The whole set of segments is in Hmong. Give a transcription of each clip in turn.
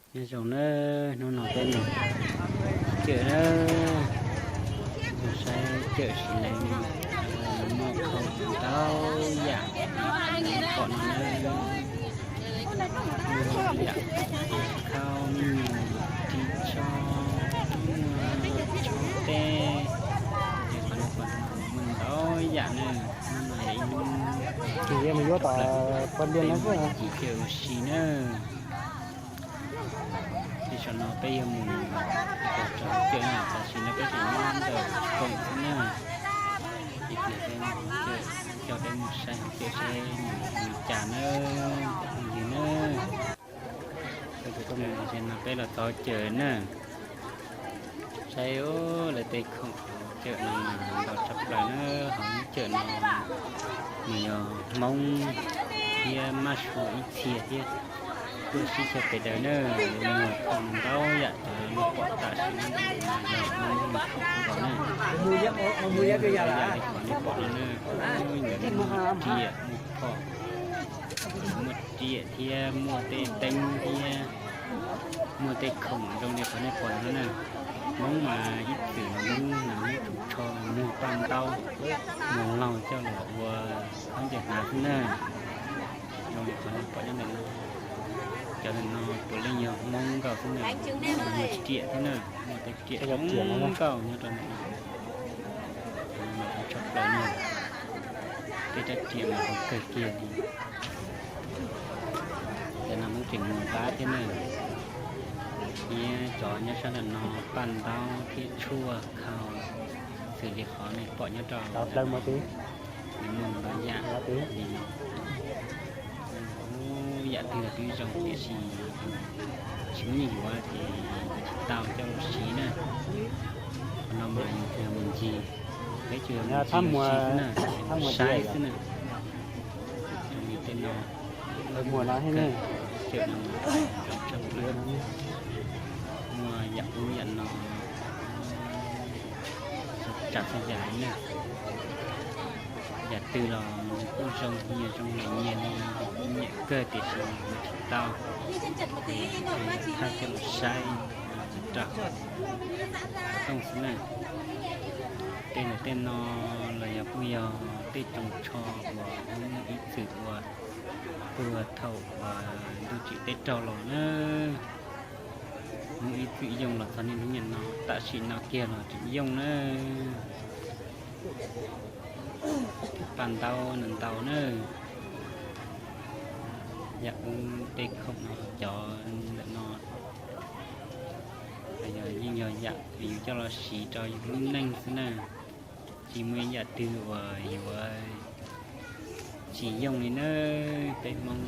Nyob zoo na, hnub no peb mus cawm na, mus saib cawm sib lees, muaj khoom ntau yam pom no na, muaj yam khau, me nyuam, ris tsho, muaj tsho tej, ces qhov no muaj ntau yam na. Hnub no yog ib hnub, ces yuav mus yuav tom poj liaj no xwb, cim cawm ua si na. Ces saum no peb yuav mus rau cawm na, tam sim no peb tseem nyob ntawm koom xwb na. Ces pliag peb mus coj peb mus saib hauv cawm seb nws li cas na, phooj ywg na. Ces no peb los txog cawm na. Saib lawv tej khoom hauv cawm no mas ntau tshaj plaws na, hauv lub cawm no nws yog Hmoob thiab mab sua ib txhia thiab tuaj sib xyaw pes daws na, muag khoom ntau yam cov nej pom tam sim no yog Hmoob muag khoom nkaus na. Ntau yam li qhov nej pom no na, muag riam, muag phom, muaj riam thiab muaj tej teeb thiab muaj tej khoom zoo li qhov nej pom no na. Hmoob mas ib txwm los Hmoob mas muag tus tsho, muag paj ntaub, muag laug coj los ua khaub ncaws hnav xwb na. Zoo li qhov nej pom nyob ntawm no, cov ntawm no puav leej yog Hmoob nkaus xwb na, muag riam thiab na, muaj tej riam zoo nkauj nyob rau ntawm no. Tshaj plaws na, tej rab riam mas zoo kawg kiag li. Cov no Hmoob tseem mus pab thiab na, thiab cov nyob sab ntawm no paj ntaub thiab tshuaj khau, xws li qhov nej pom nyob rau nws muaj ntau yam li no. Yam twg los twb zoo tiam sis tsis muaj neeg yuav ces yuav tsis tau coj los siv na. Qhov no mas yus tsuas yog mus ncig, peb tsuas yog mus ncig ua si xwb na, mus saib xwb na. Zoo li tej no, cawm no mas zoo tshaj plaws, muaj yam ub yam no, tsav txhua yam li na. Yam twg los nws kuj zoo, nyias zoo nyias, nyias li nyiam kawg tiam sis yuav tsis tau, thaij coj los saib rau xov tooj xwb na. Tej ntawm tej no los yog kuj yog tej tsoos tsho uas Hmoob ib txwm ua puag thaum uas ntuj tsim teb raug los na. Hmoob ib txwm yoog los txog niaj hnub niam no, tam sim no kiag los tseem yoog na. Paj ntaub no ntau na. Yam ub tej khoom no cov ntawm no los yog yeej yog yam yus coj los siv rau yus lub neej xwb na. Tsis muaj ib yam twg uas yuav tsis yoog li na. Peb Hmoob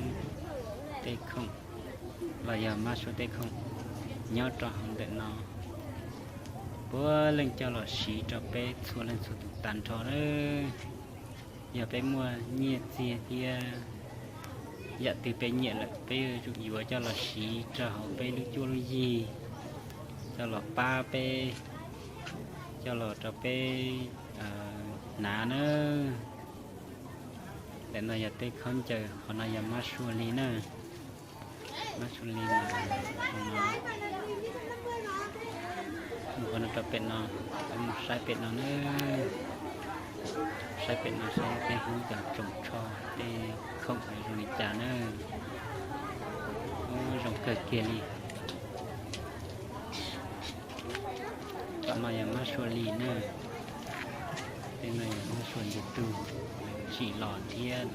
tej khoom los yog mab sua tej khoom nyob rau hauv ntawm no, puav leej coj los siv rau peb txhua leej txhua tus tag nrho na. Yog peb muaj nyiaj txiag thiab yam twg peb nyiam lawm peb yuav tsum yuav coj los siv rau hauv peb lub cuab lub yig, coj los pab peb, coj los rau peb hnav na. Ntawm no yog tej khaub ncaws, qhov no yog mab sua li na. Mab sua li mas mus qhov no rau pem no, mus saib pem no na. Saib pem no saib peb hnub cov tsoos tsho, tej khoom zoo li cas na. Ub, zoo kawg kiag li. Tom no yog mab sua li na. Tej no yog mab sua ntsuag tug, tsim los thiab.